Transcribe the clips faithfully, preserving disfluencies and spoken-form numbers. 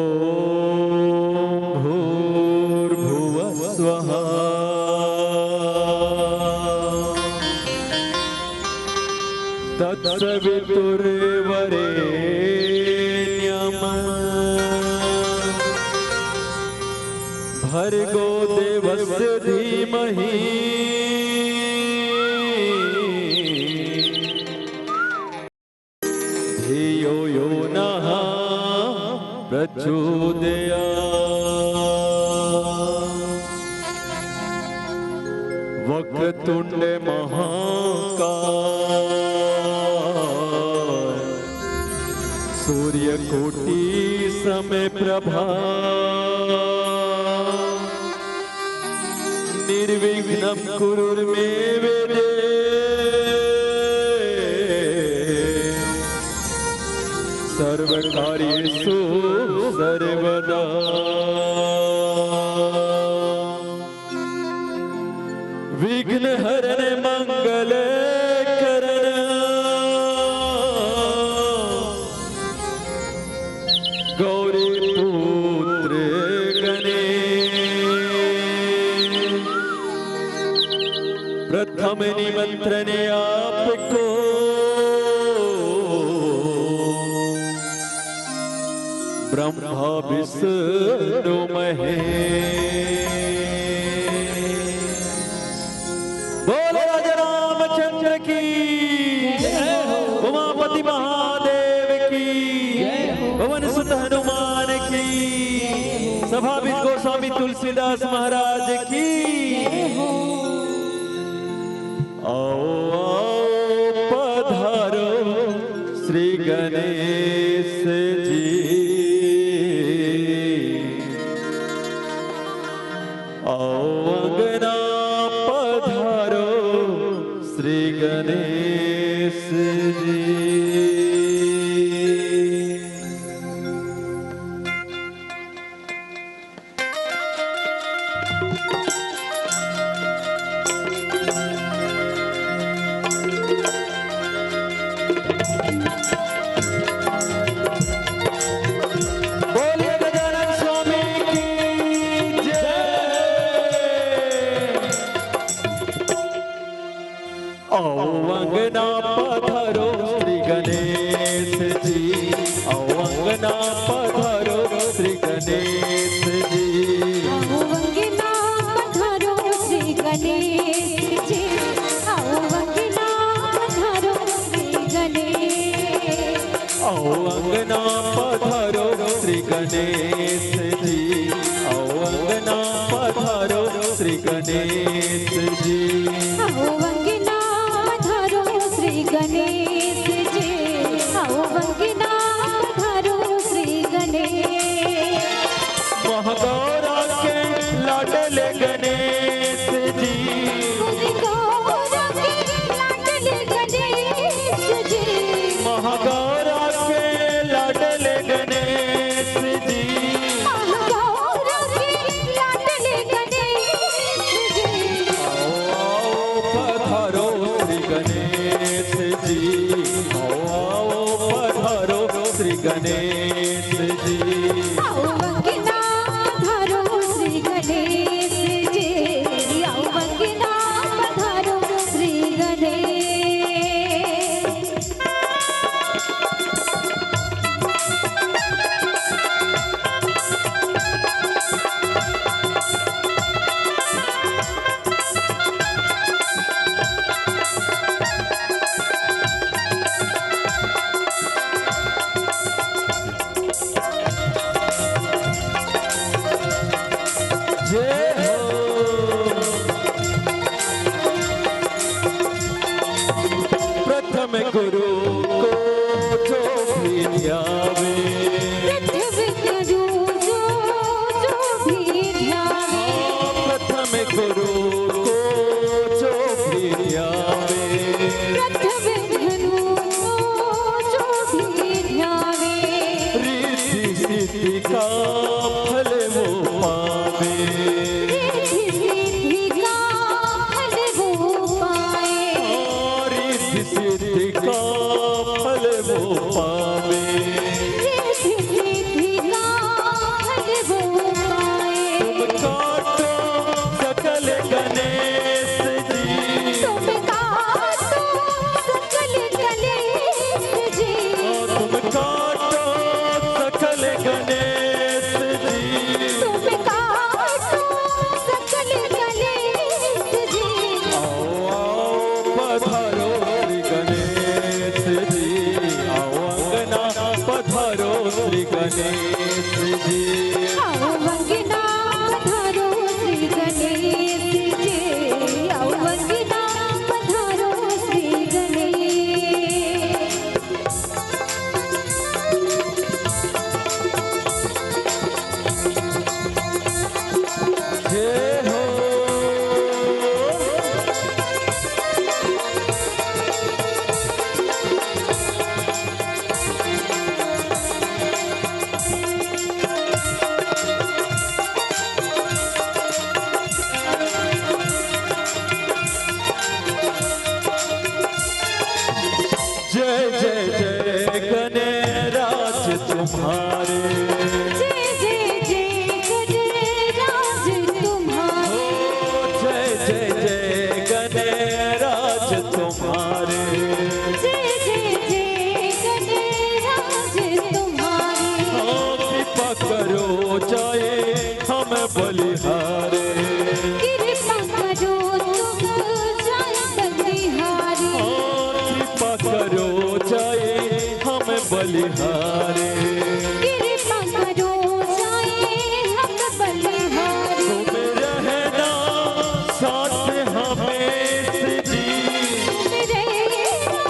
ॐ भूर्भुवः स्वः। तत्सवितुर्वरेण्यम्। भर्गो देवस्य धीमहि। धियो यो नः प्रचोदयात्। वक्रतुंड महाकाय, सूर्यकोटि समप्रभा। निर्विघ्नं कुरु मे देव सर्वकार्येषु सर्वदा। विघ्न हरण मंगल करण गौरी पुत्र गणेश। प्रथम निमंत्रण आपको ब्रह्मा विष्णु महेश। बोल राजा रामचंद्र की, उमापति महादेव की, पवन सुत हनुमान की, सभावित गोस्वामी तुलसीदास महाराज की। आओ आओ पधारो श्री गणेश जी। आओ अंगना पधारो श्री गणेश जी। बोलिए गजानन स्वामी की जय। आओ अंगना पधारो श्री गणेश जी, आओ अंगना पधारो श्री गणेश जी। आओ अंगना पधारो श्री गणेश जी, आओ अंगना पधारो श्री गणेश। आओ अंगना पधारो श्री गणेश जी, आओ अंगना पधारो श्री गणेश जी। आओ अंगना पधारो श्री गणेश जी, आओ अंगना पधारो श्री गणेश। महागौरा के लाडले गणेश जी। महागौरा के लाडले गणेश जी। महागौरा के लाडले गणेश जी। महागौरा के लाडले गणेश जी। आओ, आओ, पधारो श्री गणेश जी। आओ, आओ, पधारो श्री गणेश जी। आओ अंगना पधारो श्री गणेश जी, आओ अंगना पधारो श्री गणेश। जय हो। प्रथम गुरु को जो भी ध्यावे। प्रथम गुरु जो, जो भी ध्यावे। प्रथम गुरु को जो भी ध्यावे। प्रथम गुरु को जो भी ध्यावे। रिद्धि सिद्धि का फल वो पावे। रिद्धि सिद्धि का फल वो पाए। रिद्धि सिद्धि का फल वो पावे। रिद्धि सिद्धि का आओ अंगना पधारो श्री गणेश जी, आओ अंगना पधारो श्री गणेश। जय हो। जय जय जय गणराज तुम्हारे। जय जय जय गणराज तुम्हारे। ओ जय जय जय गणराज तुम्हारे। जय जय जय गणराज तुम्हारे। ओ कृपा करो जाए हम बलिहारे। कृपा करो तुम जाए बलिहारे। ओ कृपा करो जाए हम बलिहारे। कृपा करो जाए हम बलिहारे। तुम रहना साथ हमेश जी। तुम रहना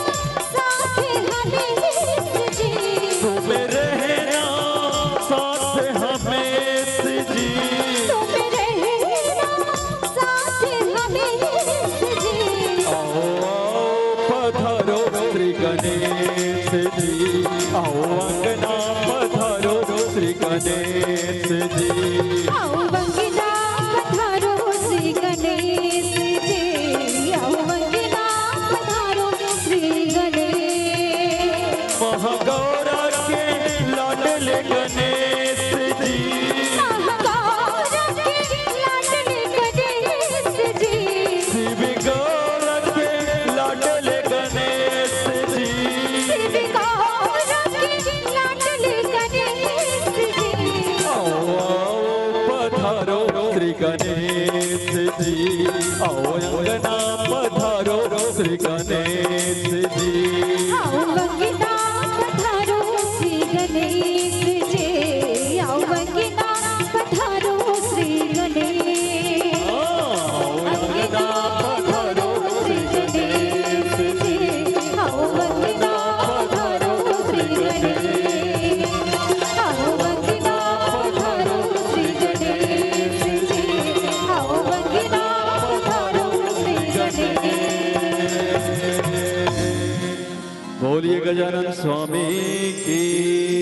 साथ हमेश जी। तुम रहना साथ हमेश जी। तुम रहना साथ हमेश जी। आओ आओ पधारो श्री गणेश जी। आओ अंगना पधारो श्री गणेश जी। आओ अंगना पधारो श्री गणेश जी। आओ अंगना पधारो श्री गणेश। महागौरा के लाडले गणेश जी। महागौरा के लाडले गणेश जी। शिव गौरा के लाडले गणेश जी। शिव गौरा के लाडले गणेश जी। आओ आओ पधारो श्री गणेश जी। आओ अंगना पधारो श्री गणेश जी। आओ अंगना पधारो श्री गणेश जी। आओ अंगना पधारो श्री गणेश। आओ अंगना पधारो श्री गणेश जी। आओ अंगना पधारो श्री गणेश। आओ अंगना पधारो श्री गणेश जी। आओ अंगना पधारो श्री गणेश। बोलिए गजानन स्वामी की।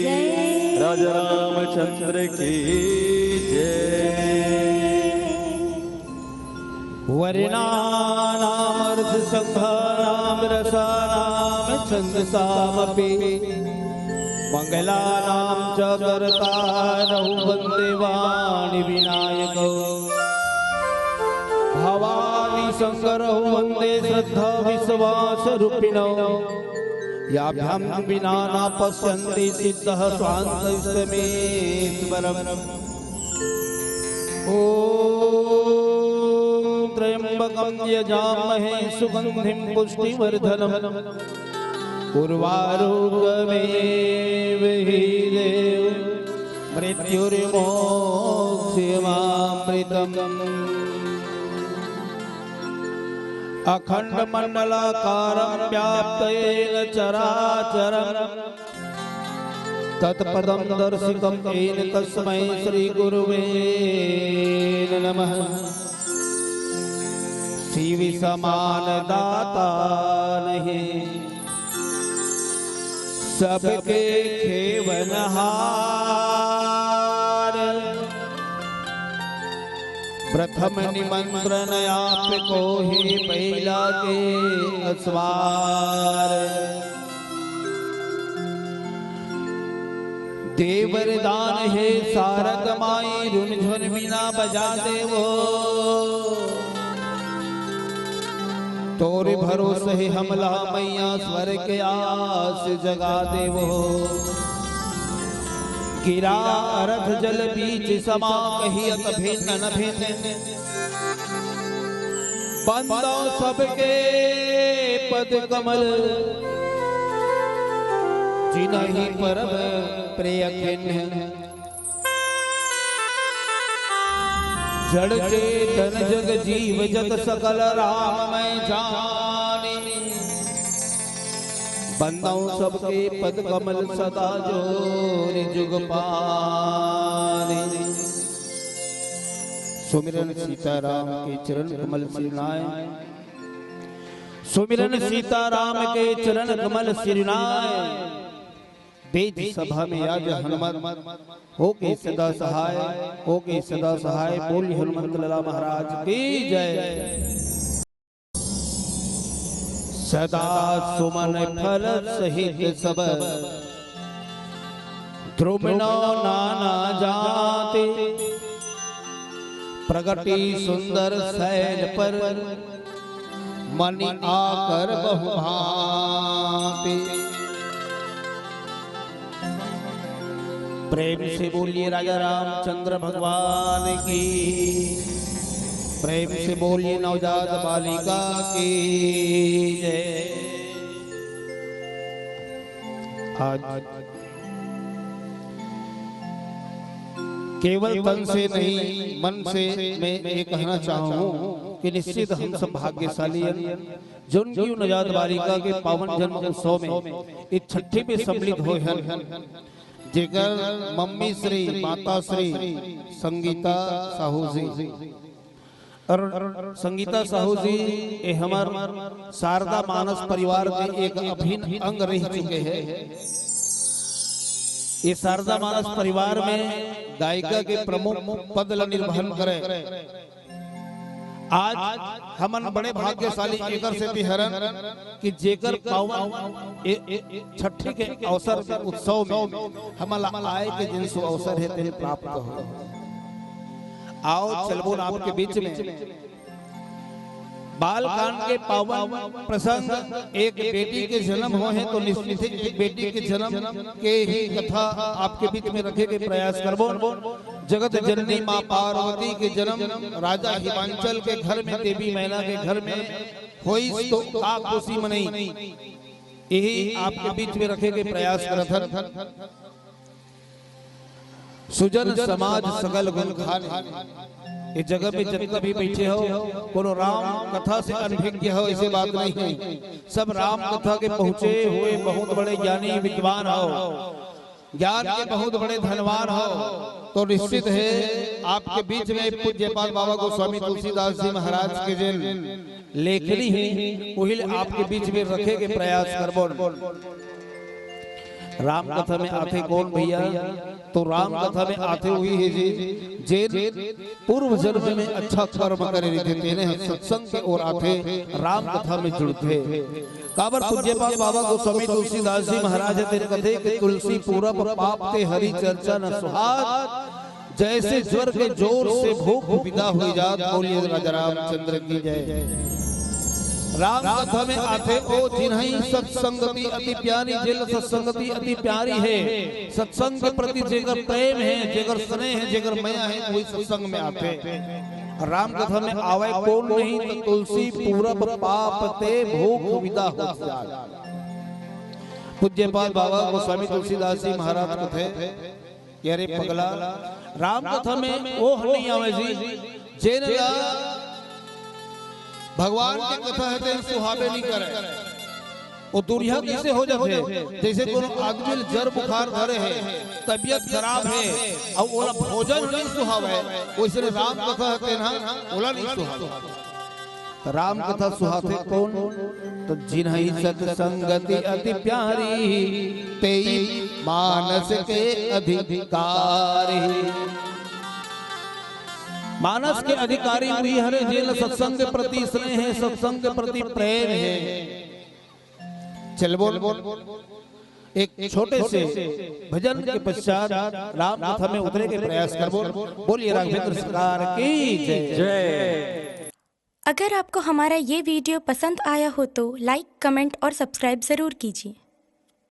जय। राजा रामचंद्र की जय। वर्णानामर्थसङ्घानां रसानां छन्दसामपि। मङ्गलानां च कर्तारौ वन्दे वाणिविनायकौ। भवानीशङ्करौ वन्दे श्रद्धाविश्वासरूपिणौ। याभ्यां विना न पश्यन्ति सिद्धः स्वान्तस्तमेश्वरम्। ॐ त्र्यम्बकं यजामहे सुगन्धिं पुष्टिवर्धनम्। उर्वारुकमेव हि देव मृत्युर्मोक्षमामृतम्। अखण्डमण्डलाकारं व्याप्तं येन चराचरम्। तत्पदं दर्शितं येन तस्मै श्रीगुरुवे नमः। शिव समान दाता नहीं, सबके खेवनहार। प्रथम निमंत्रण आपको ही पहिला के असवार। दे वरदान हे सारद माई, रुनझुन बीना बजा देवो। तोरे भरोसे हमला मैया, स्वर के आस जगा देवो। गिरा अरथ जल बीच समा, कहियत भिन्न न भिन्न। बंदो सबके पद कमल, जिनहि परम प्रिय खिन्न। जड़ चेतन जग जीव जत सकल राम मैं जानी। बंदौ सबके पद कमल सदा जोरि जुग पानी। सुमिरन सीताराम के चरण कमल सिरनाय। सुमिरन सीताराम के चरण कमल सिरनाय। बीच सभा में आज हनुमत होके सदा सहाय, होके सदा सहाय। बोल हनुमत लाला महाराज की जय। सदा सुमन फल सहित सब द्रुमनो नाना जाति। प्रगटी सुंदर सैल पर मनि आकर बहु भांति। प्रेम से बोलिए राजा रामचंद्र भगवान की। प्रेम से बोलिए नवजात बालिका की जय। आज केवल तन से नहीं, मन से मैं ये कहना चाहूँ कि निश्चित हम सब भाग्यशाली हैं, जोन की नवजात बालिका के पावन जन्म उत्सव में इस छठी में सम्मिलित होय हन, जेकर मम्मी श्री, माता श्री संगीता साहू जी। और संगीता साहू जी, ये हमर शारदा मानस परिवार के एक अभिन्न अंग रह चुके हैं। ये शारदा मानस परिवार में गायिका के प्रमुख पद ला निर्वहन करे। आज हमन बड़े भाग्यशाली एकर सेती हरन कि जेकर पावन ए, ए, छठी के अवसर में, उत्सव में हमन ला आए के जिन सु अवसर हे, तेन प्राप्त हो। आओ चलबोन आपके बीच में बाल कांड के पावन प्रसंग। एक बेटी के जन्म होय हे तो निश्चित ही एक बेटी के जन्म के ही कथा आपके बीच में रखे के प्रयास करबो। जगत जननी माँ पार्वती के जन्म राजा हिमांचल के घर में, देवी मैना के घर में होइस तो का खुशी मनई, यही आपके बीच में रखे के प्रयास करत हन। सुजन समाज सगल गुण खाने। ये जगह में जतका भी बैठे हो, कोनो राम कथा से अनभिज्ञ हो, ऐसे बात नहीं है। सब राम कथा के पहुँचे हुए बहुत बड़े ज्ञानी विद्वान हो, ज्ञान के बहुत बड़े धनवान हो, तो निश्चित है आपके बीच में पूज्यपाद बाबा गोस्वामी तुलसीदास जी महाराज के जिन लेखनी हे, उही ल आपके बीच में रखे के प्रयास करबोन। राम कथा में आथे कोन भैया? तो राम कथा में आथे उही हे जी, जेन पूर्व जन्म में अच्छा कर्म करे रहिथे, तेने ह सत्संग के ओर आथे, राम कथा में जुड़थे। काबर पूज्यपाद बाबा गोस्वामी तुलसीदास जी महाराज ह तेन कथे कि तुलसी पूरब पाप ते हरि चर्चा न सुहात, जैसे ज्वर के जोर से भूख विदा होई जात। बोलिए राजा रामचंद्र की जय। राम कथा में आथे ओ जिन्हई सत्संगति अति प्यारी, जेल सत्संगति अति प्यारी हे। सत्संग के प्रति जेकर प्रेम हे, जेकर स्नेह हे, जेकर मया हे, वही सत्संग में आथे। राम कथा में आवे कोन नहीं, तो तुलसी पूरब पाप ते भूख विदा हो जात। पूज्यपाद बाबा गोस्वामी तुलसीदास जी महाराज कथे, अरे पगला, राम कथा में ओ ह नहीं आवे जी, जेन ला भगवान के कथा हे तेन सुहावे नहीं करे। ओ दुरिहा कैसे हो जाथे? जैसे कोनो आदमी ल जर बुखार धरे हे, तबियत खराब हे, अउ ओला भोजन नहीं सुहावे, वैसे राम कथा हे तेन ह ओला नहीं सुहावे। राम कथा सुहाथे कोन? तो जिन्हई सत्संगति अति प्यारी, तेई मानस के अधिकारी। मानस के अधिकारी उही हरे, जेन सत्संग के प्रति स्नेह हे, सत्संग के प्रति प्रेम हे। चल बोल, एक छोटे से भजन के पश्चात राम कथा में उतरे के प्रयास करबो। बोलिए राघवेंद्र सरकार की जय। जय। अगर आपको हमारा ये वीडियो पसंद आया हो तो लाइक, कमेंट और सब्सक्राइब ज़रूर कीजिए।